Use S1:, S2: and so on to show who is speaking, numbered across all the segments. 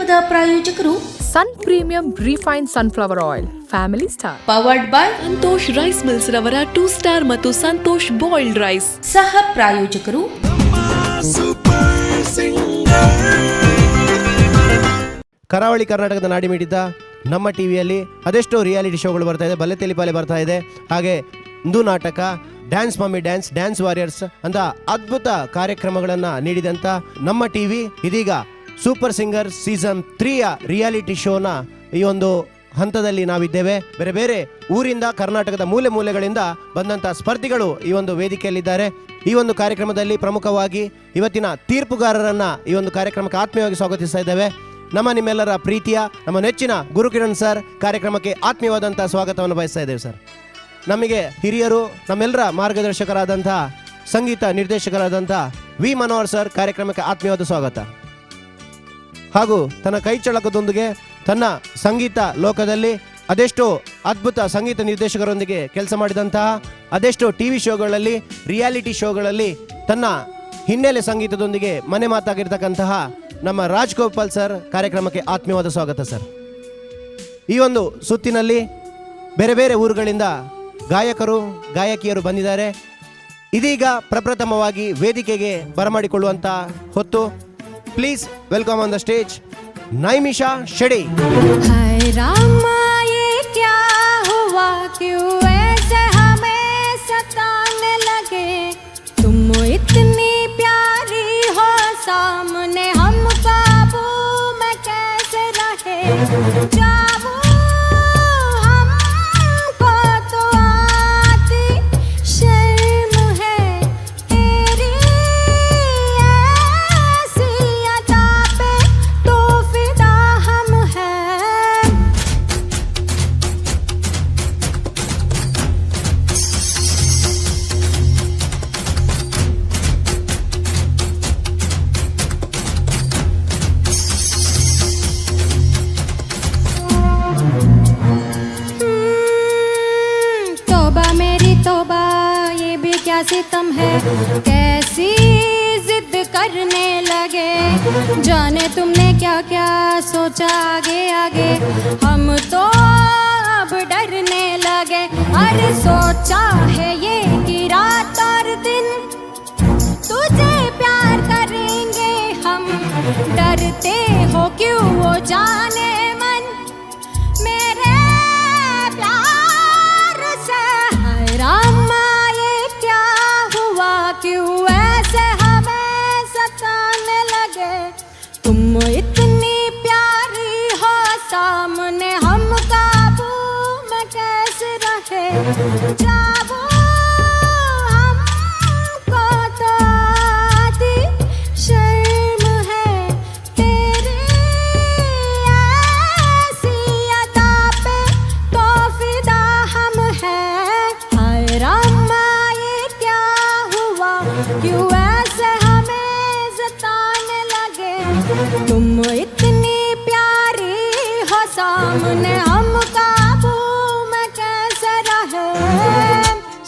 S1: ಕಾರ್ಯಕ್ರಮದ ಪ್ರಾಯೋಜಕರು
S2: Sun Premium refine sunflower oil, family star.
S1: Powered by
S3: Santosh rice mills ರವರ two star ಮತ್ತು Santosh boiled rice.
S1: ಸಹ ಪ್ರಾಯೋಜಕರು
S4: ಕರಾವಳಿ ಕರ್ನಾಟಕದ ನಾಡಿಮಿಡಿತ ನಮ್ಮ ಟಿವಿಯಲ್ಲಿ ಅದೆಷ್ಟೋ ರಿಯಾಲಿಟಿ ಶೋಗಳು ಬರ್ತಾ ಇದೆ. ಬಲ್ಲೆ ತೆಲಿಪಾಲೆ ಬರ್ತಾ ಇದೆ, ಹಾಗೆ ಇಂದು ನಾಟಕ, dance mummy dance, dance warriors ಅಂತ ಅದ್ಭುತ ಕಾರ್ಯಕ್ರಮಗಳನ್ನು ನೀಡಿದಂಥ ನಮ್ಮ ಟಿವಿ ಇದೀಗ ಸೂಪರ್ ಸಿಂಗರ್ ಸೀಸನ್ 3ಯ ರಿಯಾಲಿಟಿ ಶೋನ ಈ ಒಂದು ಹಂತದಲ್ಲಿ ನಾವಿದ್ದೇವೆ. ಬೇರೆ ಬೇರೆ ಊರಿಂದ, ಕರ್ನಾಟಕದ ಮೂಲೆ ಮೂಲೆಗಳಿಂದ ಬಂದಂಥ ಸ್ಪರ್ಧಿಗಳು ಈ ಒಂದು ವೇದಿಕೆಯಲ್ಲಿದ್ದಾರೆ. ಈ ಒಂದು ಕಾರ್ಯಕ್ರಮದಲ್ಲಿ ಪ್ರಮುಖವಾಗಿ ಇವತ್ತಿನ ತೀರ್ಪುಗಾರರನ್ನು ಈ ಒಂದು ಕಾರ್ಯಕ್ರಮಕ್ಕೆ ಆತ್ಮೀಯವಾಗಿ ಸ್ವಾಗತಿಸ್ತಾ ಇದ್ದೇವೆ. ನಮ್ಮ ನಿಮ್ಮೆಲ್ಲರ ಪ್ರೀತಿಯ, ನಮ್ಮ ನೆಚ್ಚಿನ ಗುರುಕಿರಣ್ ಸರ್, ಕಾರ್ಯಕ್ರಮಕ್ಕೆ ಆತ್ಮೀಯವಾದಂಥ ಸ್ವಾಗತವನ್ನು ಬಯಸ್ತಾ ಇದ್ದೇವೆ ಸರ್. ನಮಗೆ ಹಿರಿಯರು, ನಮ್ಮೆಲ್ಲರ ಮಾರ್ಗದರ್ಶಕರಾದಂಥ, ಸಂಗೀತ ನಿರ್ದೇಶಕರಾದಂಥ ವಿ ಮನೋಹರ್ ಸರ್, ಕಾರ್ಯಕ್ರಮಕ್ಕೆ ಆತ್ಮೀಯವಾದ ಸ್ವಾಗತ. ಹಾಗೂ ತನ್ನ ಕೈಚಳಕದೊಂದಿಗೆ ತನ್ನ ಸಂಗೀತ ಲೋಕದಲ್ಲಿ ಅದೆಷ್ಟೋ ಅದ್ಭುತ ಸಂಗೀತ ನಿರ್ದೇಶಕರೊಂದಿಗೆ ಕೆಲಸ ಮಾಡಿದಂತಹ, ಅದೆಷ್ಟೋ ಟಿವಿ ಶೋಗಳಲ್ಲಿ, ರಿಯಾಲಿಟಿ ಶೋಗಳಲ್ಲಿ ತನ್ನ ಹಿನ್ನೆಲೆ ಸಂಗೀತದೊಂದಿಗೆ ಮನೆ ಮಾತಾಗಿರ್ತಕ್ಕಂತಹ ನಮ್ಮ ರಾಜ್ಗೋಪಾಲ್ ಸರ್, ಕಾರ್ಯಕ್ರಮಕ್ಕೆ ಆತ್ಮೀಯವಾದ ಸ್ವಾಗತ ಸರ್. ಈ ಒಂದು ಸುತ್ತಿನಲ್ಲಿ ಬೇರೆ ಬೇರೆ ಊರುಗಳಿಂದ ಗಾಯಕರು, ಗಾಯಕಿಯರು ಬಂದಿದ್ದಾರೆ. ಇದೀಗ ಪ್ರಪ್ರಥಮವಾಗಿ ವೇದಿಕೆಗೆ ಬರಮಾಡಿಕೊಳ್ಳುವಂಥ ಹೊತ್ತು. Please welcome on the stage Naimisha Shedi.
S5: हाय रामा, ये क्या हुआ? क्यों ऐसे हमें सताने लगे? तुम इतनी प्यारी हो, सामने हम काबू में कैसे रहे? जाओ, हमको तो आती शर्म है, तेरी ऐसी अदा पे तो फिदा हम हैं। तौबा मेरी तौबा, ये भी क्या सितम है? कैसी जिद करने लगे? जाने तुमने क्या क्या सोचा आगे आगे, हम तो अब डरने लगे। अरे, सोचा है ये कि रात और दिन तुझे प्यार करेंगे हम, डरते हो क्यों वो जाने मन, मेरे प्यार से? हाय रामा, ये क्या हुआ? क्यों ऐसे हमें सताने लगे? तुम इतनी प्यारी हो, सामने हम काबू में कैसे रहे? जाओ, हमको तो आती शर्म है, तेरी ऐसी अदा पे तो फिदा हम हैं। हाय रामा, ये क्या हुआ? क्यों ऐसे हमें सताने लगे? तुम इतनी प्यारी हो, सामने हम काबू में कैसे रहे?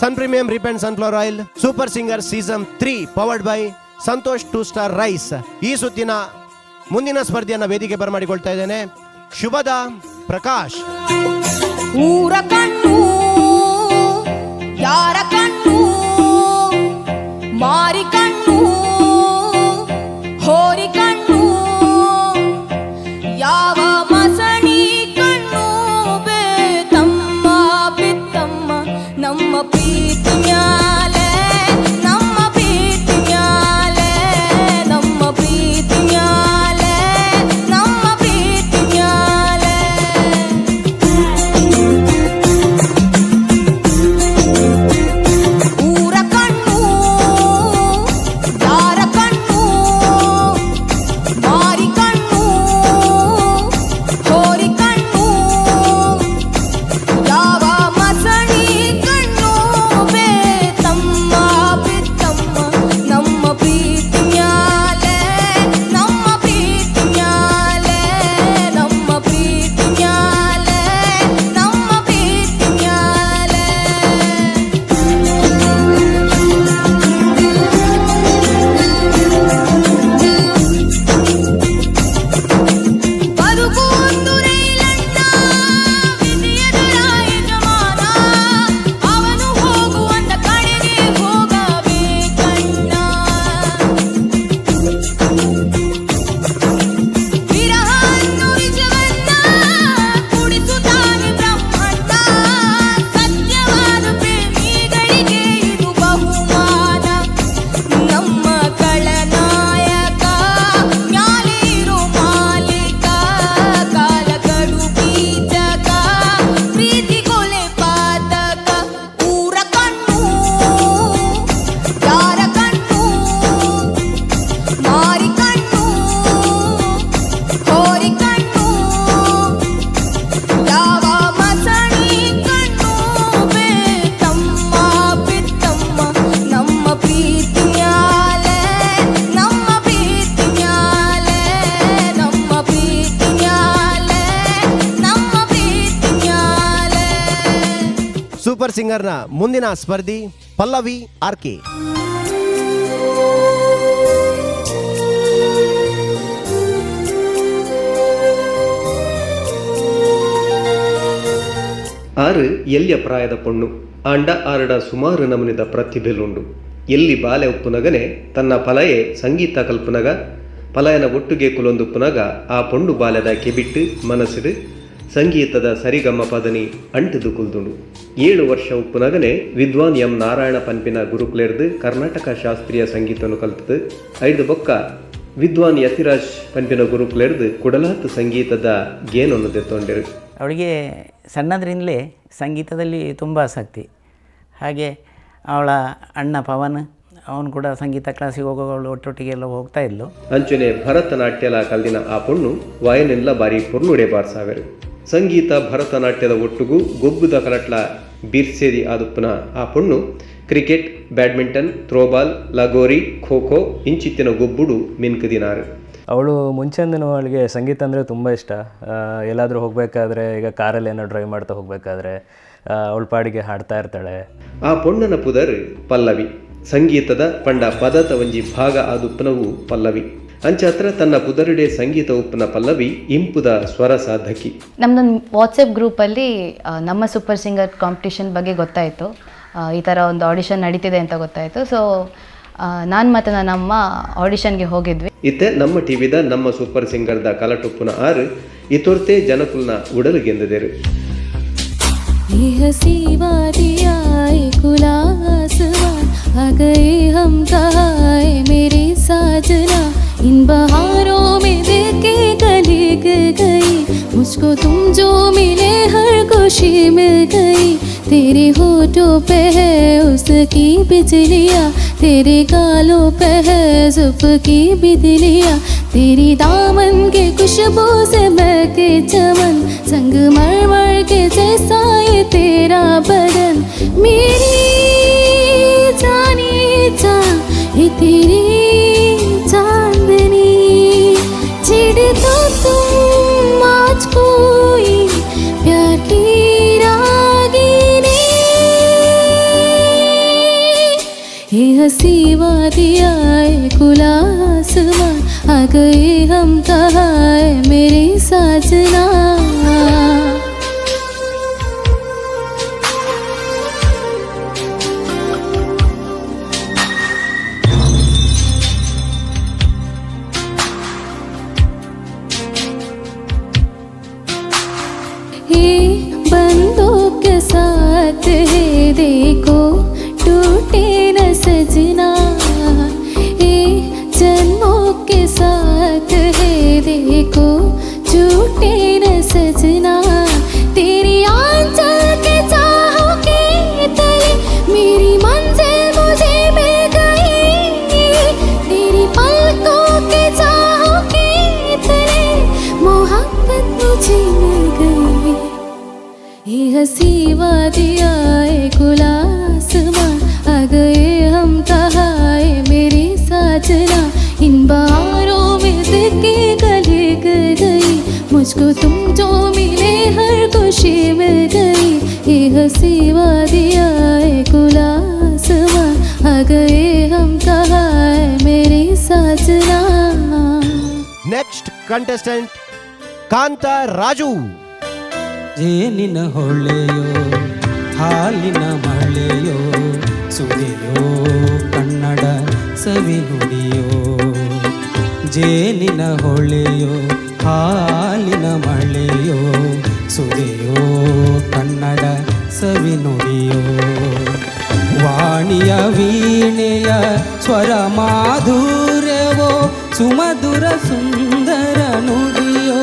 S4: Sun Premium refined sunflower oil, Super Singer season 3, powered by Santosh Two Star rice. ಈ ಸುತ್ತಿನ ಮುಂದಿನ ಸ್ಪರ್ಧೆಯನ್ನು ವೇದಿಕೆ ಬರಮಾಡಿಕೊಳ್ತಾ ಇದ್ದೇನೆ, ಶುಭದ ಪ್ರಕಾಶ್.
S6: ಊರ ಕಣ್ಣು, ಯಾರ ಕಣ್ಣು, ಮಾರಿ ಕಣ್ಣು, ಹೋರಿ ಕಣ್ಣು, ಯಾವ ಮಸಣಿ ಕಣ್ಣು ಬೇತಮ್ಮ ಬಿತ್ತಮ್ಮ ನಮ್ಮ ಪ್ರೀತಿ ಮ್ಯಾಲೆ, ನಮ್ಮ ಪ್ರೀತಿ ಮ್ಯಾಲೆ, ನಮ್ಮ ಪ್ರೀತಿ ಮ್ಯಾಲೆ, ನಮ್ಮ ಪ್ರೀತಿ ಮ್ಯಾಲೆ. ಊರ ಕಣ್ಣು.
S4: ಸೂಪರ್ ಸಿಂಗರ್ನ ಮುಂದಿನ ಸ್ಪರ್ಧಿ ಪಲ್ಲವಿ ಆರ್ ಕೆ.
S7: ಆರು ಎಲ್ಯ ಪ್ರಾಯದ ಪೊಣ್ಣು ಆಂಡ ಆರಡ ಸುಮಾರು ನಮನಿದ ಪ್ರತಿಭೆಲುಂಡು. ಎಲ್ಲಿ ಬಾಲೆ ಉಪ್ಪುನಗನೆ ತನ್ನ ಪಲಯೆ ಸಂಗೀತ ಕಲ್ಪುನಗ ಪಲಯನ ಒಟ್ಟುಗೆ ಕುಲೊಂದುಪ್ಪುನಗ ಆ ಪೊಣ್ಣು ಬಾಲೆದ ಕೆಬಿಟ್ಟು ಮನಸ್ಸಿಡು ಸಂಗೀತದ ಸರಿಗಮ ಪದನಿ ಅಂಟುದು ಕುಲ್ದುಂಡು. 7 ವರ್ಷ ಉಪ್ಪುನಗನೆ ವಿದ್ವಾನ್ ಎಂ ನಾರಾಯಣ ಪನ್ಪಿನ ಗುರುಕುಲೆರ್ದು ಕರ್ನಾಟಕ ಶಾಸ್ತ್ರೀಯ ಸಂಗೀತವನ್ನು ಕಲ್ತದು. 5 ಬೊಕ್ಕ ವಿದ್ವಾನ್ ಯತಿರಾಜ್ ಪನ್ಪಿನ ಗುರುಕುಲೆರ್ದು ಕುಡಲಾತ್ ಸಂಗೀತದ ಗೇನನ್ನು ದೆತ್ತೊಂಡಿರು.
S8: ಅವಳಿಗೆ ಸಣ್ಣದರಿಂದಲೇ ಸಂಗೀತದಲ್ಲಿ ತುಂಬ ಆಸಕ್ತಿ. ಹಾಗೆ ಅವಳ ಅಣ್ಣ ಪವನ್ ಅವನು ಕೂಡ ಸಂಗೀತ ಕ್ಲಾಸಿಗೆ ಹೋಗುವಾಗ ಅವಳು ಒಟ್ಟೊಟ್ಟಿಗೆಲ್ಲ ಹೋಗ್ತಾ ಇದ್ಲು.
S7: ಅಂಚನೆ ಭರತನಾಟ್ಯಲ ಕಲ್ದಿನ ಆ ಪೊಣ್ಣು ವಾಯನೆಲ್ಲ ಬಾರಿ ಪೊರ್ನುಡೆ ಬಾರ್ಸಾವೆರು. ಸಂಗೀತ ಭರತನಾಟ್ಯದ ಒಟ್ಟುಗು ಗೊಬ್ಬುದ ಕಲಟ್ಲ ಬೀರ್ಸೇದಿ ಆದುಪ್ಪನ ಆ ಪೊಣ್ಣು cricket, badminton, throwball, lagori, kho kho ಇಂಚಿತ್ತಿನ ಗೊಬ್ಬುಡು ಮಿನ್ಕುದಿನಾರು.
S9: ಅವಳು ಮುಂಚೆಯಿಂದನೂ ಅವಳಿಗೆ ಸಂಗೀತ ಅಂದರೆ ತುಂಬ ಇಷ್ಟ. ಎಲ್ಲಾದರೂ ಹೋಗಬೇಕಾದ್ರೆ, ಈಗ ಕಾರಲ್ಲಿ ಏನೋ ಡ್ರೈವ್ ಮಾಡ್ತಾ ಹೋಗಬೇಕಾದ್ರೆ ಅವಳ ಪಾಡಿಗೆ ಹಾಡ್ತಾ ಇರ್ತಾಳೆ.
S7: ಆ ಪೊಣ್ಣನ ಪುದರ್ ಪಲ್ಲವಿ. ಸಂಗೀತದ ಪಂಡ ಪದತ ಒಂಜಿ ಭಾಗ ಆದುಪ್ಪನವು ಪಲ್ಲವಿ. ಅಂಚಾತ್ರ ತನ್ನ ಪುದರುಡೆ ಸಂಗೀತ ಉಪ್ಪನ ಪಲ್ಲವಿ ಇಂಪುದ ಸ್ವರ ಸಾಧಕಿ.
S10: ನಮ್ಮದೊಂದು ವಾಟ್ಸಪ್ ಗ್ರೂಪಲ್ಲಿ ನಮ್ಮ ಸೂಪರ್ ಸಿಂಗರ್ ಕಾಂಪಿಟಿಷನ್ ಬಗ್ಗೆ ಗೊತ್ತಾಯಿತು. ಈ ಥರ ಒಂದು ಆಡಿಷನ್ ನಡೀತಿದೆ ಅಂತ ಗೊತ್ತಾಯಿತು. ಸೊ ನಾನು ಮತ್ತು ನನ್ನಮ್ಮ ಆಡಿಷನ್ಗೆ ಹೋಗಿದ್ವಿ.
S7: ಇತ್ತೆ ನಮ್ಮ ಟಿವಿದ ನಮ್ಮ ಸೂಪರ್ ಸಿಂಗರ್ದ ಕಲಟುಪ್ಪುನ ಆರು ಇತೊರ್ತೆ ಜನಕುಲ್ನ ಉಡಲು ಗೆಂದದೆರು.
S5: ये हंसी वादियाँ खुला आसमान आ गए हम कहाँ मेरे साजना, इन बहारों में देखे गले गई मुझको तुम जो मिले हर खुशी मिल गई। तेरे होठों पे है उसकी बिजलियाँ, तेरे गालों पे है जुल्फ की बिजलियाँ, तेरी दामन के खुशबू से महके चमन, संग मर के जैसा ये तेरा बदन, मेरी जाने जा ये तेरी चांदनी, छेड़ दो तुम आज कोई प्यार की रागिनी। ये हंसी वादियाँ खुला आसमान आ गए हम कहाँ मेरे साजना। ये बंदूक के साथ है देखो टूटे न सजना, ये जन्मों के साथ है देखो झूठे न सजना, तेरी आंचल के चाहों के तले मेरी मंजिल मुझे मिल गई, तेरी पलकों के चाहों के तले मोहब्बत मुझे मिल गई। ये हंसी वादियाँ खुला आसमान आ गए हम कहाँ मेरे साजना, इन बहारों में दिल के गले गई मुझको तुम जो मिले हर खुशी मिल गई। ये हंसी वादियाँ खुला आसमान आ गए हम कहाँ मेरे साजना।
S4: ನೆಕ್ಸ್ಟ್ ಕಂಟೆಸ್ಟೆಂಟ್ ಕಾಂತ ರಾಜು.
S11: ಜೇನಿನ ಹೊಳೆಯೋ ಹಾಲಿನ ಮಳೆಯೋ ಸುದೆಯೋ ಕನ್ನಡ ಸವಿ ನುಡಿಯೋ, ಜೇನಿನ ಹೊಳೆಯೋ ಹಾಲಿನ ಮಳೆಯೋ ಸುದೆಯೋ ಕನ್ನಡ ಸವಿ ನುಡಿಯೋ, ವಾಣಿಯ ವೀಣೆಯ ಸ್ವರ ಮಾಧುರ್ಯವೋ ಸುಮಧುರ ಸುಂದರ ನುಡಿಯೋ,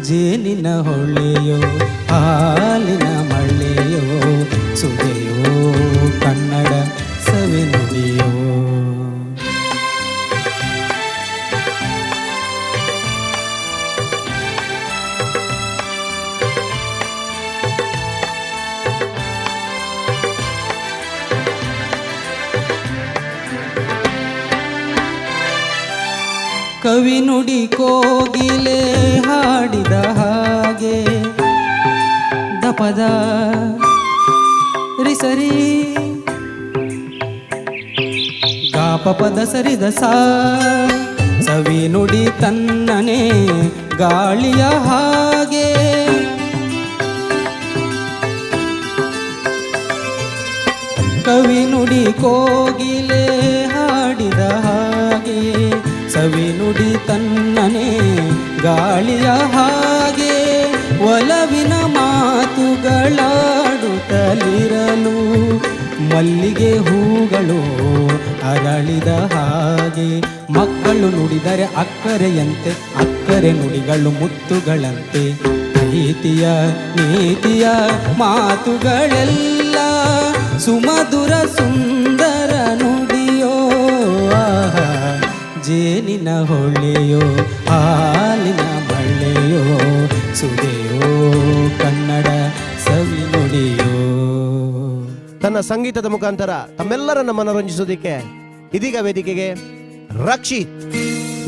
S11: ಜೇನಿನ ಹೊಳೆಯೋ ಹಾಲಿನ ಮಳೆಯೋ ಸುದೆಯೋ ಕನ್ನಡ ಸವಿ ನುಡಿಯೋ. ಕವಿ ನುಡಿ ಕೋಗಿಲೆ ಹಾಡಿದ ಹಾಗೆ ದಪ್ಪ ಪದ ರಿ ಸರಿ ಗಾ ಪ ಪದ ಸರಿ the ಸಾ. ಸವಿ ನುಡಿ ತನ್ನನೆ ಗಾಳಿಯ ಹಾಗೆ, ಕವಿ ನುಡಿ ಕೋಗಿಲೆ ಹಾಡಿದ ಹಾಗೆ, ಸವಿ ನುಡಿ ತನ್ನನೆ ಗಾಳಿಯ ಹಾಗೆ, ಒಲವಿನ ಮಾತುಗಳಾಡುತ್ತಲಿರಲು ಮಲ್ಲಿಗೆ ಹೂಗಳು ಅರಳಿದ ಹಾಗೆ. ಮಕ್ಕಳು ನುಡಿದರೆ ಅಕ್ಕರೆಯಂತೆ, ಅಕ್ಕರೆ ನುಡಿಗಳು ಮುತ್ತುಗಳಂತೆ, ಪ್ರೀತಿಯ ನೀತಿಯ ಮಾತುಗಳೆಲ್ಲ ಸುಮಧುರ ಸುಂದರ ನುಡಿಯೋ. ಆಹಾ, ಜೇನಿನ ಹೊಳೆಯೋ ಹಾಲಿನ ಮಳೆಯೋ, ಸುದೆಯೋ ಕನ್ನಡ ಸವಿ ನುಡಿಯೋ.
S4: ತನ್ನ ಸಂಗೀತದ ಮುಖಾಂತರ ತಮ್ಮೆಲ್ಲರನ್ನ ಮನರಂಜಿಸೋದಿಕ್ಕೆ ಇದೀಗ ವೇದಿಕೆಗೆ ರಕ್ಷಿತ್.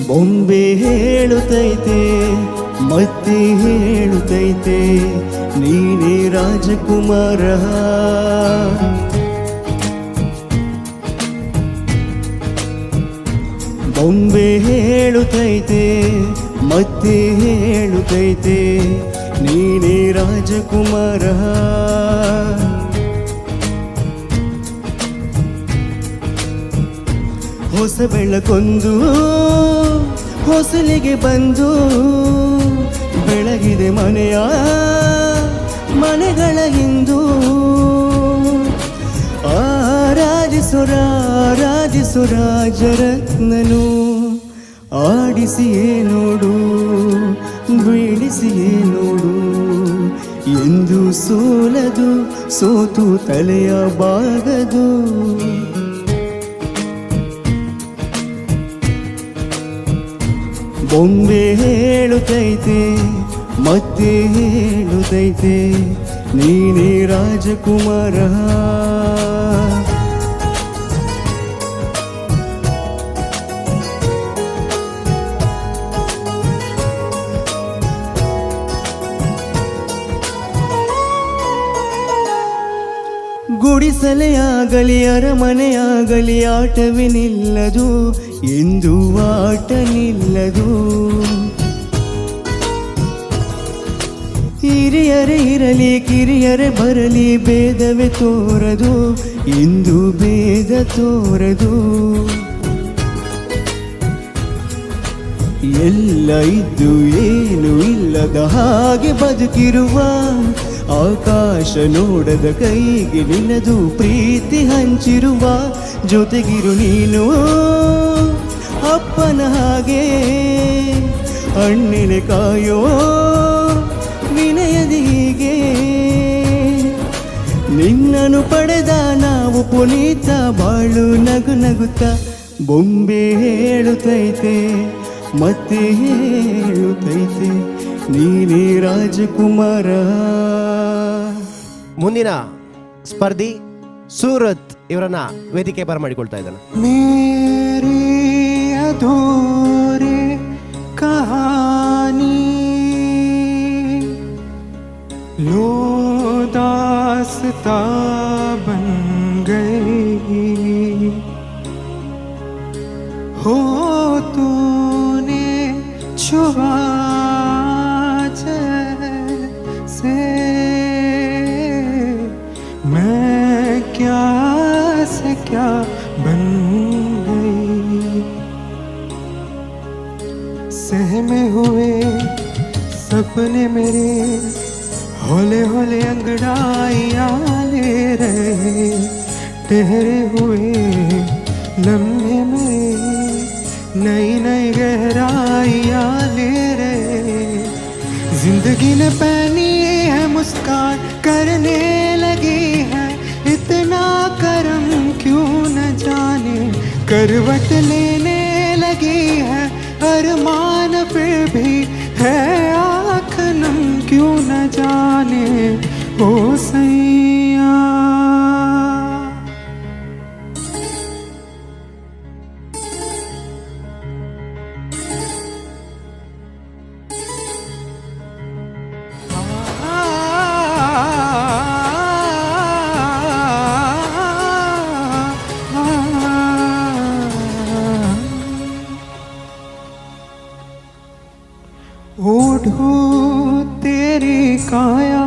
S12: ಬೊಂಬೆ ಹೇಳುತ್ತೈತೆ ಮತ್ತೆ ಹೇಳುತ್ತೈತೆ, ನೀನೇ ರಾಜಕುಮಾರ. ಬೊಂಬೆ ಹೇಳುತ್ತೈತೆ ಮತ್ತೆ ಹೇಳುತ್ತೈತೆ, ನೀನೇ ರಾಜಕುಮಾರ. ಹೊಸ ಬೆಳಕೊಂದು ಹೊಸಲಿಗೆ ಬಂದು ಬೆಳಗಿದೆ ಮನೆಯ ಮನೆಗಳ ಇಂದು. ಆರಾಧಿಸು ರಾಜರತ್ನನು, ಆಡಿಸಿಯೇ ನೋಡು ಬೀಳಿಸಿಯೇ ನೋಡು, ಎಂದು ಸೋಲದು ಸೋತು ತಲೆಯ ಬಾಗದು. ಬೊಂಬೆ ಹೇಳುತ್ತೈತೆ ಮತ್ತೆ ಹೇಳುತ್ತೈತೆ, ನೀನೇ ರಾಜಕುಮಾರ. ಗುಡಿಸಲೆಯಾಗಲಿ ಅರಮನೆಯಾಗಲಿ ಆಟವೇ ನಿಲ್ಲದು, ಎಂದು ಆಟ ನಿಲ್ಲದು. ಹಿರಿಯರೇ ಇರಲಿ ಕಿರಿಯರೇ ಬರಲಿ ಭೇದವೇ ತೋರದು, ಎಂದು ಭೇದ ತೋರದು. ಎಲ್ಲ ಇದ್ದು ಏನು ಇಲ್ಲದ ಹಾಗೆ ಬದುಕಿರುವ, ಆಕಾಶ ನೋಡದ ಕೈಗೆ ನಿನ್ನದು ಪ್ರೀತಿ ಹಂಚಿರುವ, ಜೊತೆಗಿರು ನೀನು ಅಪ್ಪನ ಹಾಗೆ, ಹಣ್ಣಿನ ಕಾಯೋ ವಿನಯದ ಹೀಗೆ. ನಿನ್ನನು ಪಡೆದ ನಾವು ಪುನೀತ, ಬಾಳು ನಗು ನಗುತ್ತ. ಬೊಂಬೆ ಹೇಳುತ್ತೈತೆ ಮತ್ತೆ ಹೇಳುತ್ತೈತೆ, ನೀನೇ ರಾಜಕುಮಾರ.
S4: ಮುಂದಿನ ಸ್ಪರ್ಧಿ ಸೂರತ್ ಇವರನ್ನ ವೇದಿಕೆ ಬರಮಾಡಿಕೊಳ್ತಾ ಇದ್ದಾನೆ.
S13: ಮೇರಿ ಅಧೂರಿ ಕಹಾನಿ ಲೋ ದಾಸ್ತಾ ಬನ್ ಗಯಿ, ಹೋ ತೂನೆ छुआ जैसे, मैं क्या से क्या बन गई। सहमे हुए सपने मेरे होले होले अंगड़ाइयाँ ले रहे, ठहरे हुए लम्हे मेरे नई नई गहराइयाँ ले रहे। जिंदगी ने पहनी है मुस्कान करने लगी है, इतना करम क्यों न जाने करवट लेने लगी है। अरमान फिर भी है आँख नम क्यों न जाने ओ सैया। ओढ़ूं तेरी काया,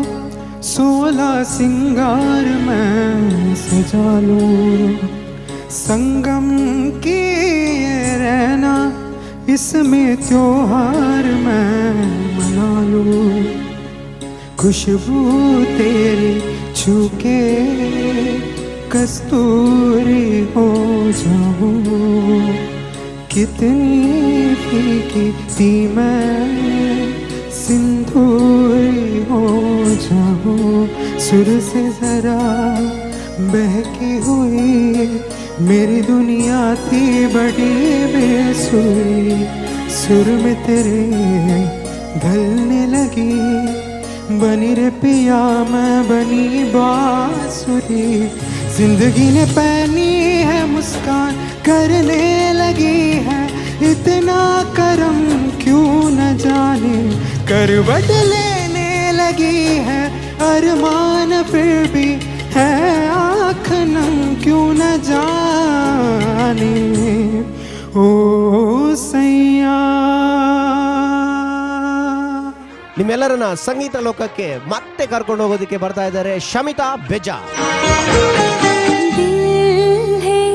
S13: 16 सिंगार मैं सजा लूं। संगम की ये रहना, इसमें त्योहार मैं मना लूं। खुशबू तेरी छूके कस्तूरी हो जाऊं, कितनी फीकी थी मैं सिंदूरी हो जाऊं। सुर से जरा बहकी हुई मेरी दुनिया थी बड़ी बेसुरी, सुर में तेरे ढलने लगी, बनी रे पिया मैं बनी बांसुरी। जिंदगी ने पहनी है मुस्कान, करने लगी है इतना करम क्यों न जाने, करवट लेने लगी है अरमान, फिर भी है आँख नम क्यों न जाने। ओ सैया।
S4: ನಿಮ್ಮೆಲ್ಲರನ್ನ ಸಂಗೀತ ಲೋಕಕ್ಕೆ ಮತ್ತೆ ಕರ್ಕೊಂಡು ಹೋಗೋದಕ್ಕೆ ಬರ್ತಾ ಇದ್ದಾರೆ ಶಮಿತಾ ಬೆಜಾ.
S5: ದಿಲ್ ಹೈ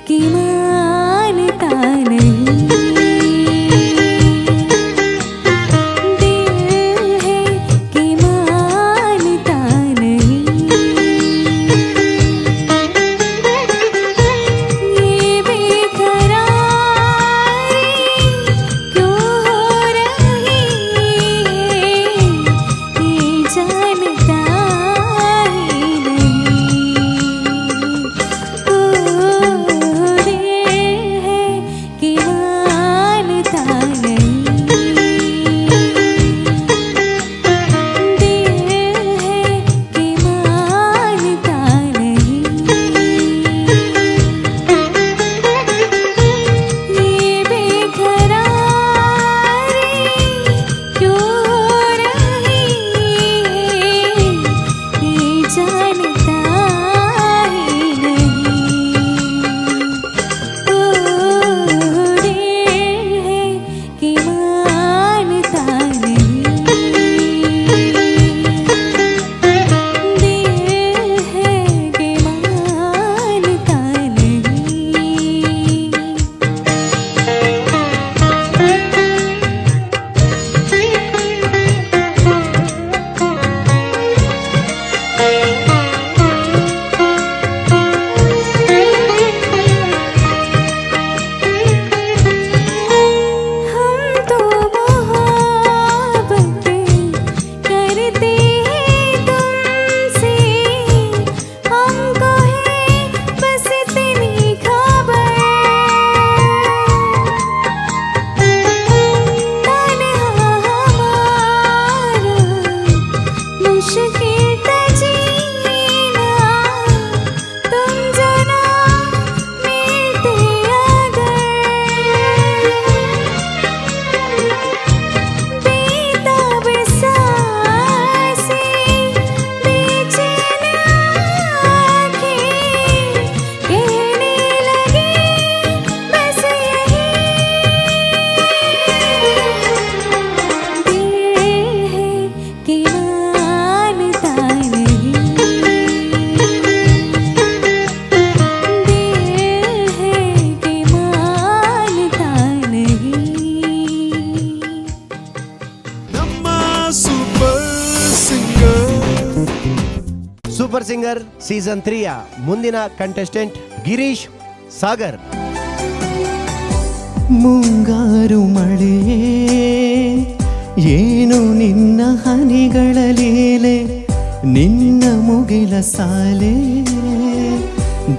S5: ಕಿ ಮಾನತಾ ನಹೀಂ, ದಿಲ್ ಹೈ ಕಿ ಮಾನತಾ ನಹೀಂ, ಯೇ ಬೇಕರಾರಿ ಕ್ಯೂ ಹೋ ರಹಿ ಹೈ, ಯೇ ಜಾನತಾ ಹಿ ನಹೀಂ। ओ दिल है कि मानता नहीं, दिल है कि मानता नहीं, ये बेकरारी क्यों हो रही है, ये जानता ही नहीं। ओ दिल है कि मानता नहीं, दिल है कि मानता नहीं। हम तो मोहब्बत करते हैं तुमसे, हमको है बस इतनी खबर, तन्हा हमारा मुश्किल था जीना, तुम जो ना मिलते अगर, बेताब सांसें बेचैन आँखें, कहने लगे बस यही, दिल है कि मानता नहीं, दिल है कि मानता नहीं।
S13: Super singer
S4: super singer season 3ಯ ಮುಂದಿನ ಕಂಟೆಸ್ಟೆಂಟ್ ಗಿರೀಶ್ ಸಾಗರ್.
S12: ಮುಂಗಾರು ಮಳೆಯೇ ಏನು ನಿನ್ನ ಹನಿಗಳ ಲೀಲೆ, ನಿನ್ನ ಮುಗಿಲ ಸಾಲೆ,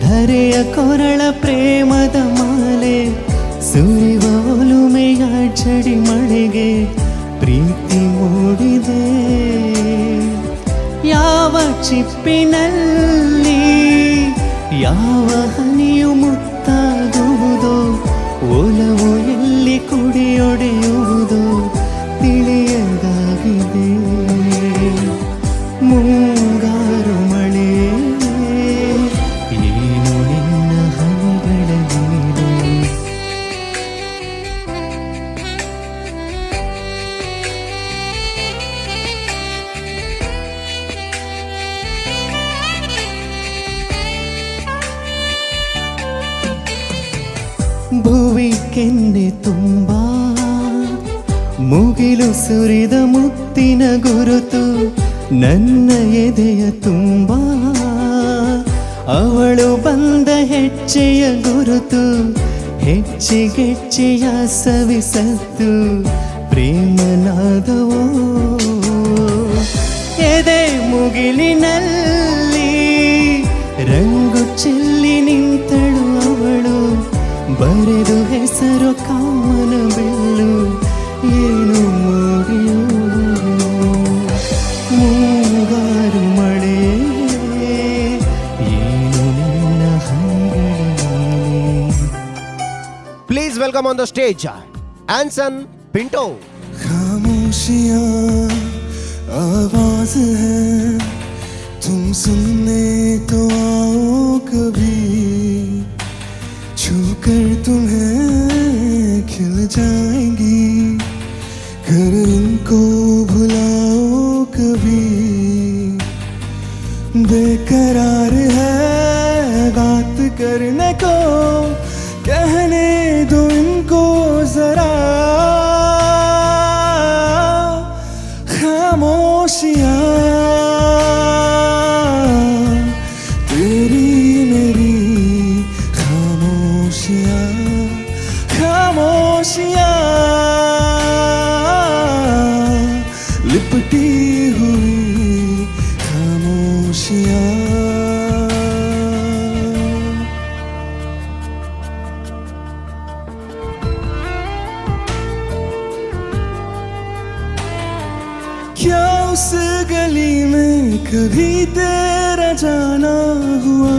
S12: ಧರೆಯ ಕೊರಳ ಪ್ರೇಮದ ಮಾಲೆ, ಸುರಿವ ಒಲುಮೆಯ ಝಡಿ ಮಳೆಗೆ ಪ್ರೀತಿ ಮೂಡಿದೆ. ಯಾವ ಚಿಪ್ಪಿನಲ್ಲಿ ಯಾವ ಹನಿಯು ಮುತ್ತಾಗುವುದೋ, ಒಲವು ಎಲ್ಲಿ ಕುಡಿಯೊಡೆಯುವುದೋ ತಿಳಿಯದಾಗಿದೆ. ಮುಂಗಾರು ಮಳೆ ಏನು ನಿನ್ನ ಹನಿಗಳ ಲೀಲೆ. ಭುವಿ ಕೆನ್ನೆ ತುಂಬ ಮುಗಿಲು ಸುರಿದ ಮುತ್ತಿನ ಗುರುತು ನನ್ನ ಎದೆಯ ತುಂಬ ಅವಳು ಬಂದ ಹೆಜ್ಜೆಯ ಗುರುತು ಹೆಚ್ಚಿಗೆಚ್ಚೆಯ ಸವಿಸತ್ತು ಪ್ರೇಮನಾದವೋ ಎದೆ ಮುಗಿಲಿನಲ್ಲಿ ರಂಗು ಚೆಲ್ಲಿ ನಿಂತಳು ಅವಳು ಬರೆದು ಹೆಸರು ಕಾಮನ ಬೆಲ್ಲು ಏನು ಮುಗಿಯೋ ಮುಂಗಾರು ಮಳೆ ಏನು ನಿನ್ನ ಹನಿಗಳ ಮೇಲೆ.
S4: Please welcome on the stage Anson Pinto.
S13: खामोशियाँ आवाज है, तुम सुनने तो आओ कभी, छू कर तुम्हें खिल जाएंगी, कर इनको भुलाओ कभी। बेकरार है बात करने को, कहने दो इनको जरा। खामोशियाँ तेरी मेरी खामोशियाँ, खामोशियाँ लिपटी हुई खामोशियाँ। क्या उस गली में कभी तेरा जाना हुआ,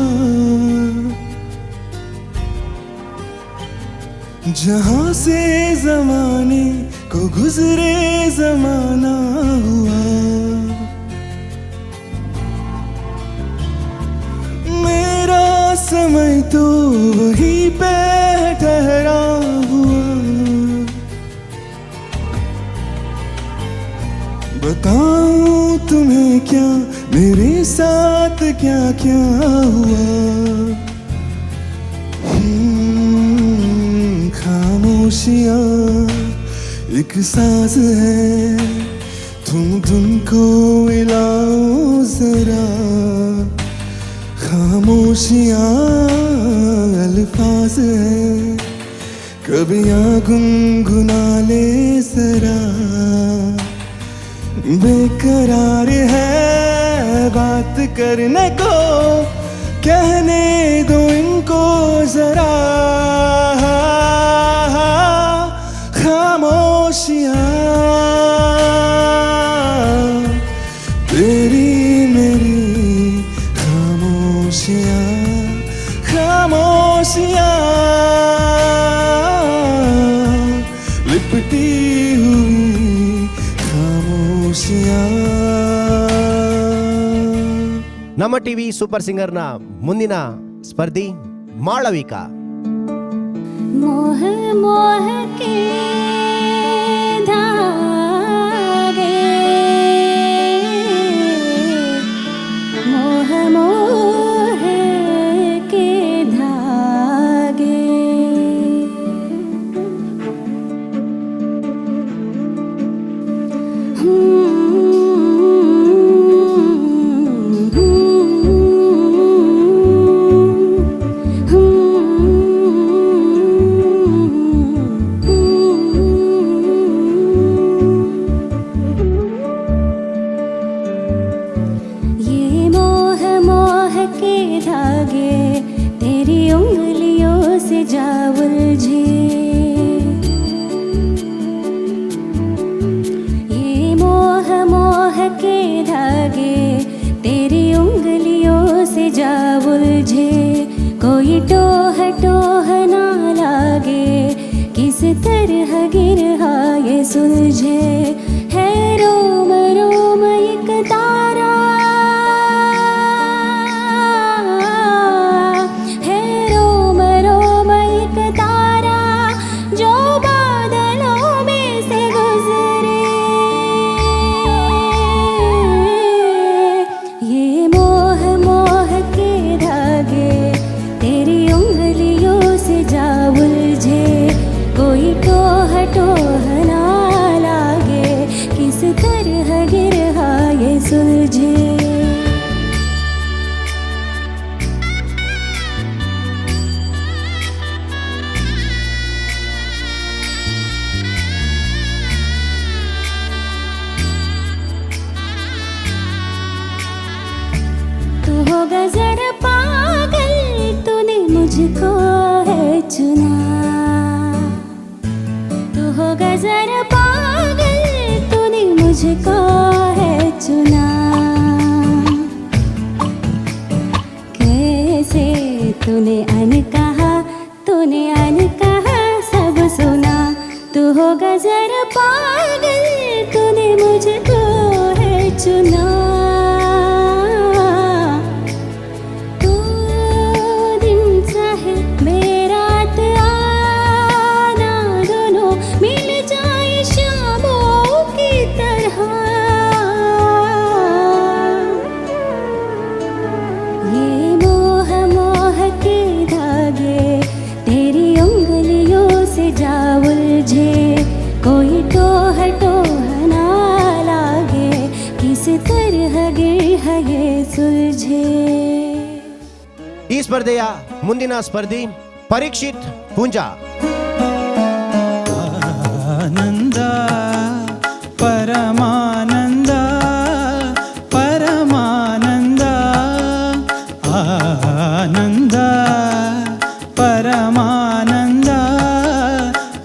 S13: जहाँ से जमाने को गुजरे जमाना हुआ। मेरा समय तो वहीं पे ठहरा हुआ, बताऊं तुम्हें क्या मेरे साथ क्या क्या हुआ। खामोशियाँ एक साज है, तुम धुन को मिलाओ जरा। खामोशियाँ अल्फाज है, कभी यहाँ गुनगुना ले जरा। बेकरार है बात करने को, कहने दो इनको जरा। खामोशियाँ तेरी मेरी खामोशियाँ, खामोशियाँ लिपटी हुई खामोशियाँ।
S4: ನಮ್ಮ ಟಿವಿ ಸೂಪರ್ ಸಿಂಗರ್ನ ಮುಂದಿನ ಸ್ಪರ್ಧಿ ಮಾಳವಿಕಾ.
S5: मोह मोह के धागे, मोह मोह के धागे, ये मोह मोह के धागे तेरी उंगलियों से जा उलझे, ये मोह मोह के धागे तेरी उंगलियों से जा उलझे, कोई टोह टोह ना लागे, किस तरह गिरहा ये सुलझे, है रोम रोम एक तारा, है रोम रोम एक तारा, जो बादलों में से गुजरे। ये मोह मोह के धागे तेरी उंगलियों से जा उलझे। होगा जरा पागल, तूने मुझको है चुना। तू दिन चाहे मेरा आना, दोनों मिल जाए शामों की तरह। ये मोह मोह के धागे तेरी उंगलियों से जा उलझे, कोई टोह टोह ना लागे, किस तरह गिर है ये सुलझे।
S4: ಈ ಸ್ಪರ್ಧೆಯ ಮುಂದಿನ ಸ್ಪರ್ಧಿ ಪರೀಕ್ಷಿತ್ ಪೂಂಜಾ.
S11: ಆನಂದ ಪರಮಾನಂದ ಪರಮಾನಂದ ಆನಂದ ಪರಮಾನಂದ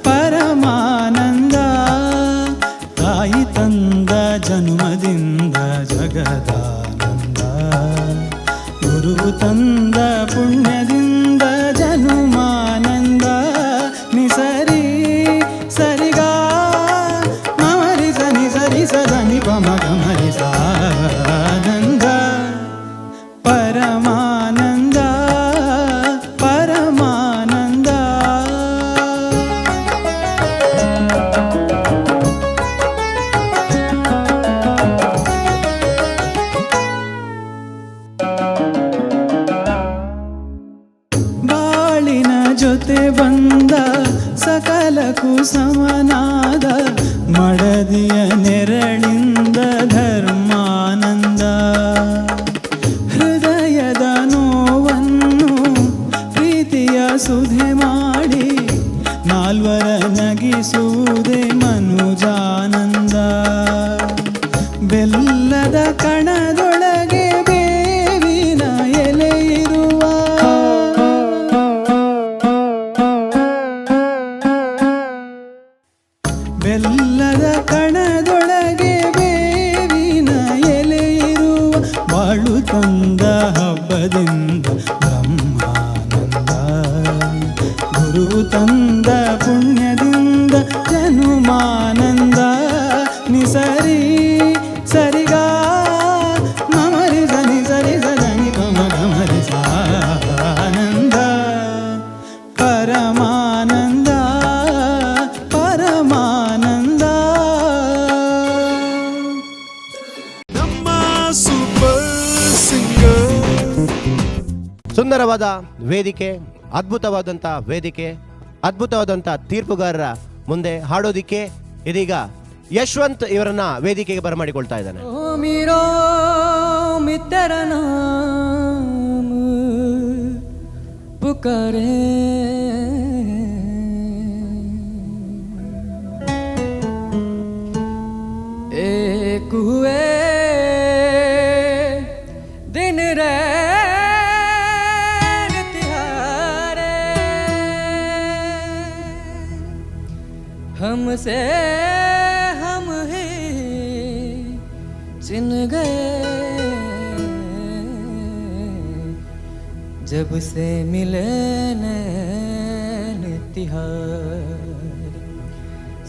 S11: ಪರಮಾನಂದ ತಾಯಿ ತಂದ ಜನ್ಮದಿಂದ ಜಗದಾನಂದ, ಗುರು ತಂದ ಪುಣ್ಯದಿಂದ ಜನುಮಾನಂದ. ನಿಸರಿ ಸರಿಗಾ ಮಮರಿ ಸನಿ ಸರಿ ಸದನಿ ಪಮ ಗಮರಿ ಸಾನಂದ ಪರಮಾನಂದ ಪರಮಾನಂದ. ಬಾಳಿನ ಜೊತೆ ಬಂದ ಸಕಲಕ್ಕೂ ಸಮನಾದ ಮಡದಿಯ ನೆರಳಿಂದ ಧರ್ಮಾನಂದ. ಹೃದಯದ ನೋವನ್ನು ಪ್ರೀತಿಯ ಸುಧೆ ಮಾಡಿ ನಾಲ್ವರ ನಗಿಸುವುದೇ ಮನುಜಾನಂದ. ಬೆಲ್ಲದ ಕಣದೊಳಗೆ ಬೇವಿನ ಎಲೆ ಇರುವ, ಬೆಲ್ಲದ ಕಣದೊಳಗೆ ಬೇವಿನ ಎಲೆ ಇರುವ, ಬಾಳು ತಂದ ಹಬ್ಬದಿಂದ ಬ್ರಹ್ಮಾನಂದ, ಗುರು ತಂದ ಪುಣ್ಯದಿಂದ ಜನುಮಾನಂದ. ನಿಸರಿ ಸರಿಗಾ ಮಮರಿ ಸನಿ ಸರಿ ಸದನಿ ಪಮ ಗಮರಿ ಸಾನಂದ ಪರಮಾನಂದ ಪರಮಾನಂದ.
S13: ನಮ್ಮ ಸೂಪರ್ ಸಿಂಗರ್.
S4: ಸುಂದರವಾದ ವೇದಿಕೆ, ಅದ್ಭುತವಾದಂಥ ವೇದಿಕೆ, ಅದ್ಭುತವಾದಂಥ ತೀರ್ಪುಗಾರರ ಮುಂದೆ ಹಾಡೋದಿಕ್ಕೆ ಇದೀಗ ಯಶವಂತ್ ಇವರನ್ನ ವೇದಿಕೆಗೆ ಬರಮಾಡಿಕೊಳ್ತಾ ಇದ್ದಾನೆ.
S11: ओ मीरो मैं तेरा नाम पुकारे, एक हुए दिन रैन तिहारे, हमसे हम ही चिन गए, जब से मिले नैन तिहार।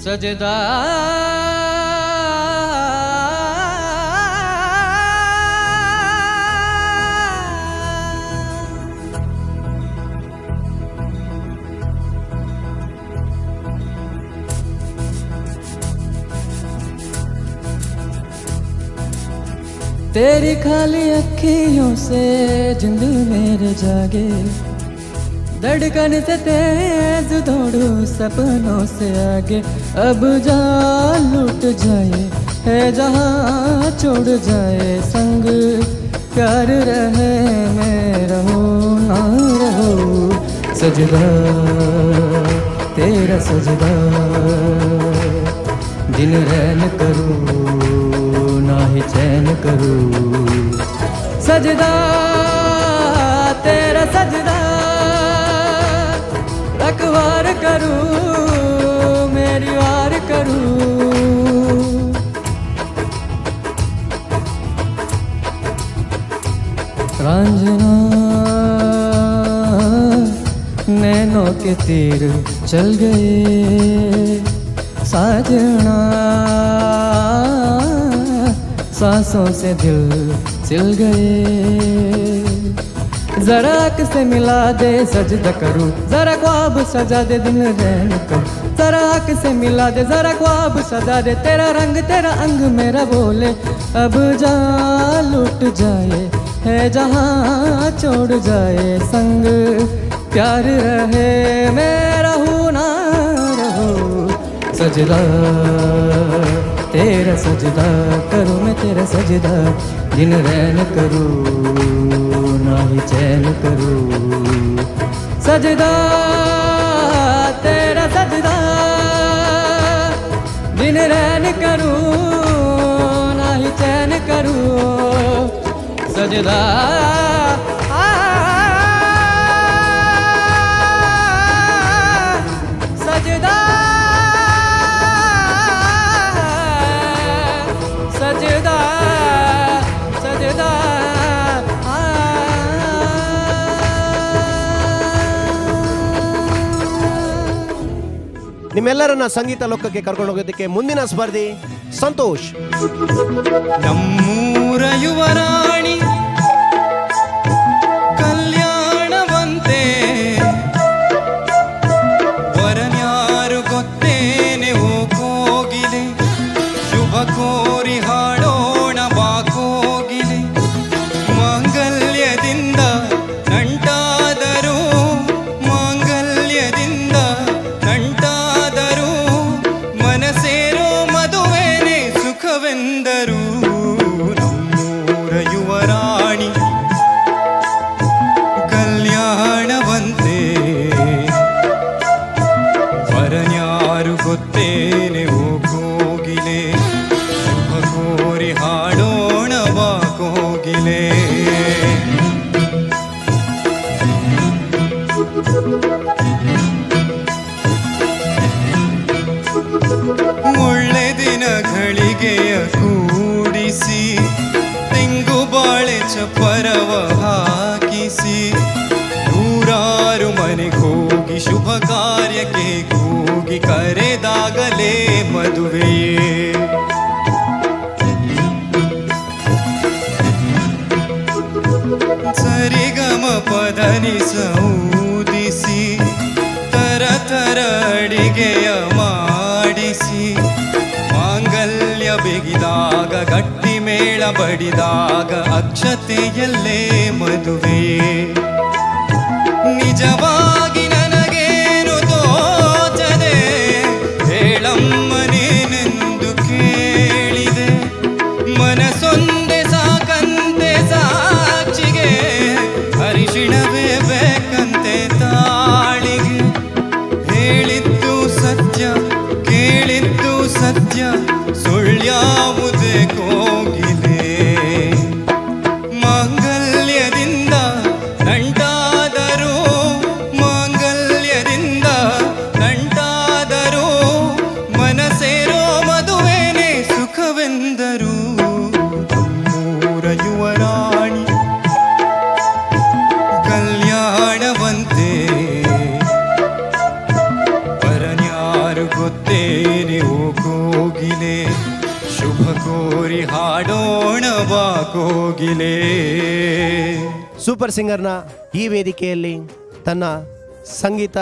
S11: सजदा तेरी खाली अखियों से जिंद मेरे जागे, धड़कन से तेज दौड़ू सपनों से आगे। अब जा लुट जाए है जहाँ छोड़ जाए संग, प्यार रहे मैं रहूँ ना रहूँ। सजदा तेरा सजदा दिन रैन करूँ ना ही चैन करूँ। सजदा तेरा सजदा रखवार करूँ मेरी वार करूँ। रांझना नैनों के तीर चल गए, साजना, सांसों से दिल सिल गए। जरा से मिला दे सजदा करूँ, जरा ख्वाब सजा दे दिन रैन करूँ। जरा आँख से मिला दे, जरा ख्वाब सजा दे, तेरा रंग तेरा अंग मेरा बोले। अब जा लुट जाए है जहाँ छोड़ जाए संग, प्यार रहे मेरा हूँ ना रहो। सजदा तेरा सजदा करूँ मैं तेरा सजदा, दिन रैन करूँ ना ही चैन करूँ। सजदा तेरा सजदा दिन रैन करूँ ना ही चैन करूँ। सजदा सजदा सजदा सजदा।
S4: ನಿಮ್ಮೆಲ್ಲರನ್ನ ಸಂಗೀತ ಲೋಕಕ್ಕೆ ಕರ್ಕೊಂಡು ಹೋಗೋದಕ್ಕೆ ಮುಂದಿನ ಸ್ಪರ್ಧಿ ಸಂತೋಷ್.
S12: ನಮ್ಮೂರ ಯುವರಾಣಿ ಕಲ್ಯಾಣವಂತೆ, ವರನ್ಯಾರು ಗೊತ್ತೇನೆ ಓ ಕೋಗಿಲೆ, ಶುಭ ಕೋರಿ ಹಾಡೋಣ ಬಾ ಕೋಗಿಲೆ. ಮಾಂಗಲ್ಯದಿಂದ ನಂಟಾದರೂ, ಮಾಂಗಲ್ಯದಿಂದ ನಂಟಾದರೂ, ಮನಸೇರೋ ಮದುವೆನೆ ಸುಖವೆಂದರು. ನಮ್ಮೂರ ಯುವರಾಣಿ ಕಲ್ಯಾಣವಂತೆ, ವರನ್ಯಾರು ಗೊತ್ತೇನೆ ಓ ಕೋಗಿಲೆ, ಶುಭ ಕೋರಿ ಹಾಡೋಣ ಬಾ ಕೋಗಿಲೆ. ಒಳ್ಳೆ ದಿನ ಘಳಿಗೆಯ ಕೂಡಿಸಿ, ತೆಂಗು ಬಾಳೆ ಚಪ್ಪರವ ಹಾಕಿಸಿ, ನೂರಾರು ಮನೆಗೋಗಿ ಶುಭ ಕಾರ್ಯಕ್ಕೆ ಕೂಗಿ ಕರೆದಾಗಲೇ ಮದುವೆಯೇ. ಸರಿಗಮ ಪದನಿಸ ಊದಿಸಿ, ತರ ತರ ಅಡಿಗೆಯ ಮಾಡಿಸಿ, ಮಾಂಗಲ್ಯ ಬಿಗಿದಾಗ ಗಟ್ಟಿ ಮೇಳ ಬಡಿದಾಗ ಅಕ್ಷತೆಯಲ್ಲೇ ಮದುವೆಯೇ. ನಿಜವಾಗಿ ನನಗೇನು ತೋಚದೆ ಹೇಳಮ್ಮನೇನೆಂದು ಕೇಳಿದೆ, ಮನಸ್ಸೊಂದೇ ಸಾಕಂತೆ ಸಾಕ್ಷಿಗೆ, ಅರಿಶಿಣವೇ ಬೇಕಂತೆ ತಾಳಿಗೆ. ಹೇಳಿದ್ದು ಸತ್ಯ ಕೇಳಿದ್ದು ಸತ್ಯ, ಸುಳ್ಯಾವುದೇ ಕೋಗಿಲೆ. ಮಾಂಗಲ್ಯದಿಂದ ನಂಟಾದರೂ, ಮಾಂಗಲ್ಯದಿಂದ ನಂಟಾದರೂ, ಮನಸೇರೋ ಮದುವೆನೆ ಸುಖವೆಂದರು. ನಮ್ಮೂರ ಯುವರಾಣಿ ಕಲ್ಯಾಣವಂತೆ, ಪರನ್ಯಾರು ಗೊತ್ತೇನೆ ಓ ಕೋಗಿಲೆ, ಶುಭ ಕೋರಿ ಹಾಡೋಣ ಬಾ ಕೋಗಿಲೆ.
S4: ಸೂಪರ್ ಸಿಂಗರ್ನ ಈ ವೇದಿಕೆಯಲ್ಲಿ ತನ್ನ ಸಂಗೀತ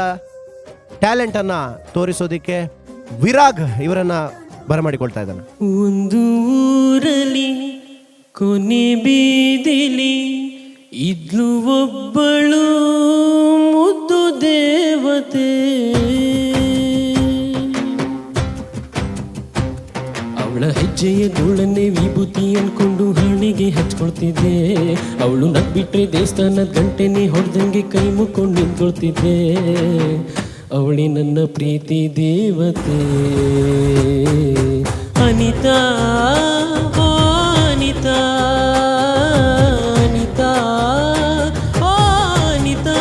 S4: ಟ್ಯಾಲೆಂಟನ್ನು ತೋರಿಸೋದಕ್ಕೆ ವಿರಾಗ್ ಇವರನ್ನು ಬರಮಾಡಿಕೊಳ್ತಾ ಇದ್ದಾನೆ.
S14: ಒಂದು ಊರಲ್ಲಿ ಕೊನೆ ಬೀದಿಲಿ ಇದ್ಲು ಒಬ್ಬಳು ಮುದ್ದು ದೇವತೆ, ಅವಳ ಹೆಜ್ಜೆಯ ಧೂಳನ್ನೇ ವಿಭೂತಿ ಅನ್ಕೊಂಡು ಹಣೆಗೆ ಹಚ್ಕೊಳ್ತಿದ್ದೆ. ಅವಳು ನಗ್ಬಿಟ್ರೆ ದೇವಸ್ಥಾನದ ಗಂಟೆನೇ ಹೊಡೆದಂಗೆ ಕೈ ಮುಕ್ಕೊಂಡು ನಿಂತ್ಕೊಳ್ತಿದ್ದೆ. ಅವಳಿ ನನ್ನ ಪ್ರೀತಿ ದೇವತೆ ಅನಿತಾ, ಓ ಅನಿತಾ, ಅನಿತಾ, ಓ ಅನಿತಾ.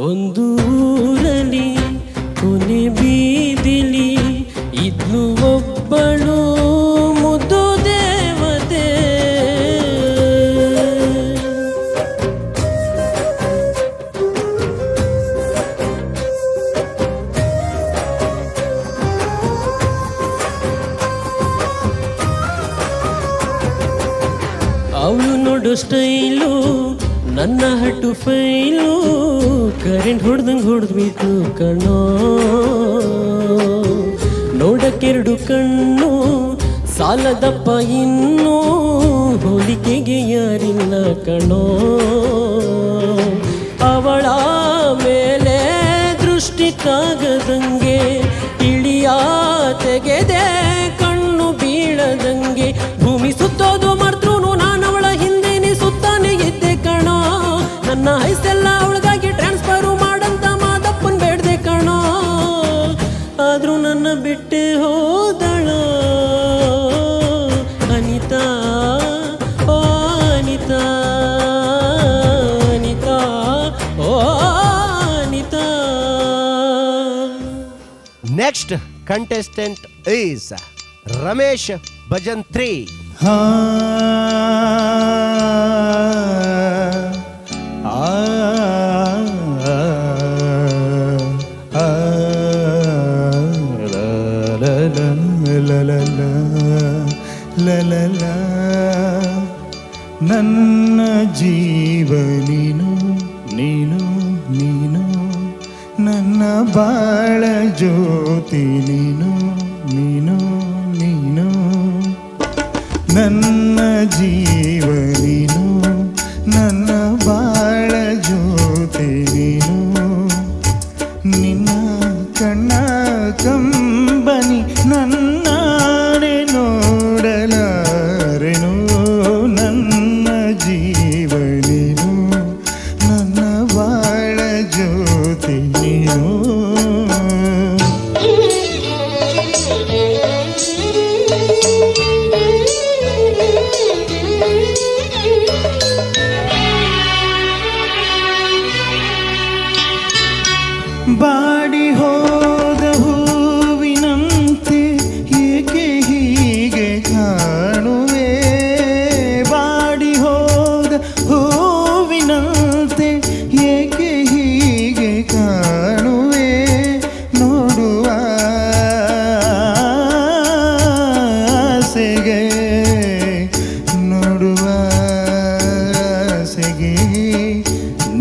S14: ಒಂದು ಊರಲ್ಲಿ ಕೊನೆ ಬೀದಿಲಿ ಇದ್ಲು ಒಬ್ಬಳು ಮುದ್ದು ದೇವತೆ. ಮಾಡೋ ಸ್ಟೈಲು ನನ್ನ ಹಟ್ಟು ಫೈಲು, ಕರೆಂಟ್ ಹೊಡೆದಂಗೆ ಹೊಡೆದ್ಬಿಟ್ಟು ಕಣೋ. ನೋಡಕ್ಕೆರಡು ಕಣ್ಣು ಸಾಲದಪ್ಪ, ಇನ್ನೂ ಹೋಲಿಕೆಗೆ ಯಾರಿಲ್ಲ ಕಣೋ. ಅವಳ ಮೇಲೆ ದೃಷ್ಟಿ ತಾಗದಂಗೆ, ಇಳಿಯ ತೆಗೆದೆ ಕಣ್ಣು ಬೀಳದಂಗೆ, ಭೂಮಿ ಸುತ್ತೋದು ಮರ್ತೂ ನಾನವಳ ಹಿಂದೇನೆ ಸುತ್ತಾನೆ ಇದ್ದೆ ಕಣೋ. ನನ್ನ ಹೈಸೆಲ್ಲ ಅವಳಿಗಾಗಿ ಟ್ರಾನ್ಸ್ಫರು ಮಾಡಂತ ಮಾದಪ್ಪನ್ ಬೇಡ್ದೆ ಕಣೋ, ಆದ್ರೂ ನನ್ನ ಬಿಟ್ಟೆ ಹೋದಳ ಅನಿತಾ. ಓ ಅನಿತಾ, ಅನಿತಾ, ಓ Anita.
S4: Next contestant is Ramesh Bhajantri.
S12: ನನ್ನ ಜೀವ ನೀನು ನೀನು ನೀನು, ನನ್ನ ಬಾಳ ಜ್ಯೋತಿ ನೀನು ನೀನು ನೀನು, ನನ್ನ ಜೀವ ನೀನು, ನನ್ನ ಬಾಳ ಜ್ಯೋತಿ ನೀನು, ನಿನ್ನ ಕಣ್ಣ ಕಂಬನಿ ನನ್ನಾನೆ ನೋಡಲಾರೆನು, ನನ್ನ ಜೀವ ನೀನು, ನನ್ನ ಬಾಳ ಜ್ಯೋತಿ ನೀನು. ಬಾಡಿ ಹೋದ ಹೂವಿನಂತೆ ಏಕೆ ಹೀಗೆ ಕಾಣುವೆ, ಬಾಡಿ ಹೋದ ಹೂವಿನಂತೆ ಏಕೆ ಹೀಗೆ ಕಾಣುವೆ, ನೋಡುವ ಆಸೆಗೆ, ನೋಡುವ ಆಸೆಗೆ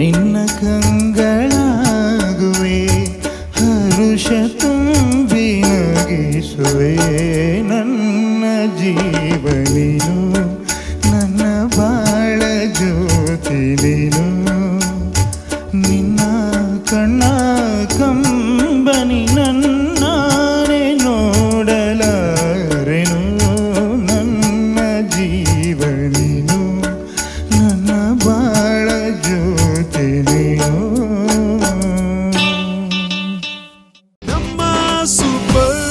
S12: ನಿನ್ನ ಕಂಗಳಾಗುವೆ, ಹರುಷ ತುಂಬಿ ನಗಿಸುವೆ, ನನ್ನ ಜೀವ ನೀನು, ನನ್ನ ಬಾಳ ಜ್ಯೋತಿ ನೀನು, ನಿನ್ನ ಕಣ್ಣ ಕಂಬನಿ ನನ್ನಾನೆ ನೋಡಲಾರೆನು, ನನ್ನ ಜೀವ ನೀನು, ನನ್ನ ಬಾಳ ಜ್ಯೋತಿ ನೀನು.
S13: ನಮ್ಮ ಸೂಪರ್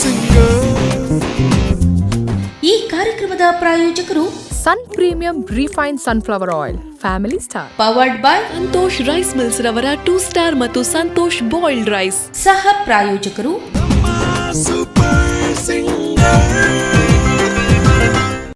S13: ಸಿಂಗರ್.
S1: ಈ ಕಾರ್ಯಕ್ರಮದ ಪ್ರಾಯೋಜಕರು
S2: Sun Premium refine sunflower oil, family star.
S1: Powered by
S3: Santosh rice mills ರವರ 2 ಸ್ಟಾರ್ ಮತ್ತು ಸಂತೋಷ್ ಬಾಯ್ಲ್ಡ್ ರೈಸ್.
S1: ಸಹ ಪ್ರಾಯೋಜಕರು
S13: ನಮ್ಮ ಸೂಪರ್